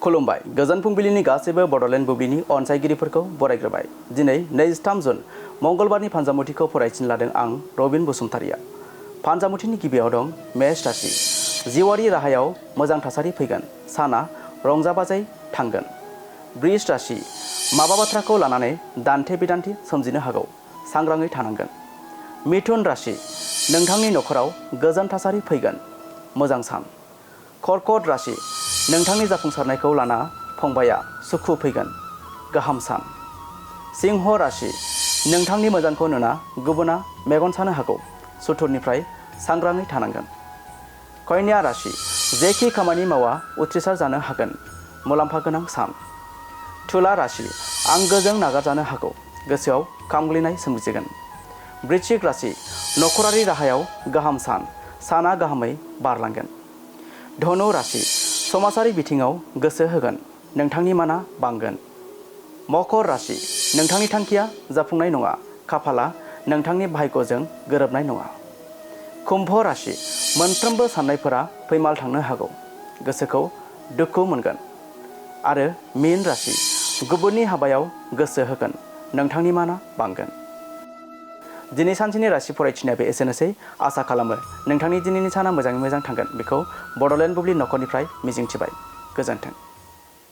खुलुमबाय गोजोन फुंबिलिनि गासैबो बड'लेण्ड बुब्लिनि अनसायगिरिफोरखौ बरायग्रोबाय। दिनै 23 जुन मंगलबारनि फानजामुथिखौ फरायथिनो लादों आं रबिन बसुमतारिया। फानजामुथिनि गिबियाव दं मेष राशि। जिउआरि राहायाव मोजां थासारि फैगोन। साना रंजा-बाजायै थांगोन। बृष राशि। माबा बाथ्राखौ लानानै दान्थे बिदान्थे सोमजिनो हागौ। सांग्राङै थानांगोन। मिथुन राशि। नोंथांनि नखराव गोजोन थासारि फैगोन। मोजां सान। कर्कट राशि। नोंथांनि जाफुंसारनायखौ लाना फंबाया सुखु फैगोन। गाहाम सान। सिंह राशि। नोंथांनि मोजांखौ नुना गुबुना मेगन सानो हागौ। सुथुरनिफ्राय सांग्राङै थानांगोन। कन्या राशि। जेखि खामानि मावा उथ्रिसार जानो हागोन। मुलाम्फा गोनां सान। तुला राशि। आंगोजों नागारजानो हागौ। गोसोआव खामग्लिनाय सोमजिगोन। वृश्चिक राशि। नखरारि राहायाव गाहाम सान। साना गाहामै बारलांगोन। धनु राशि। समाजारि बिथिङाव गोसो होगोन। नोंथांनि माना बांगोन। मकर राशि। नोंथांनि थांखिया जाफुंनाय नङा। खाफाला नोंथांनि भाग्यजों गोरोबनाय नङा। कुम्भ राशि। मोनफ्रोमबो साननायफोरा फैमाल थांनो हागौ। गोसोखौ दुखु मोनगोन। आरो मीन राशि। गुबुननि हाबायाव गोसो होगोन। नोंथांनि माना बांगोन। दिनै सानसेनि राशि फरायथिनाया एसेनोसै। आसा खालामो नोंथांनि दिनैनि साना मोजाङै मोजां थांगोन बेखौ बड'लेण्ड बुब्लि नखरनिफ्राय मिजिंथिबाय। गोजोन्थों।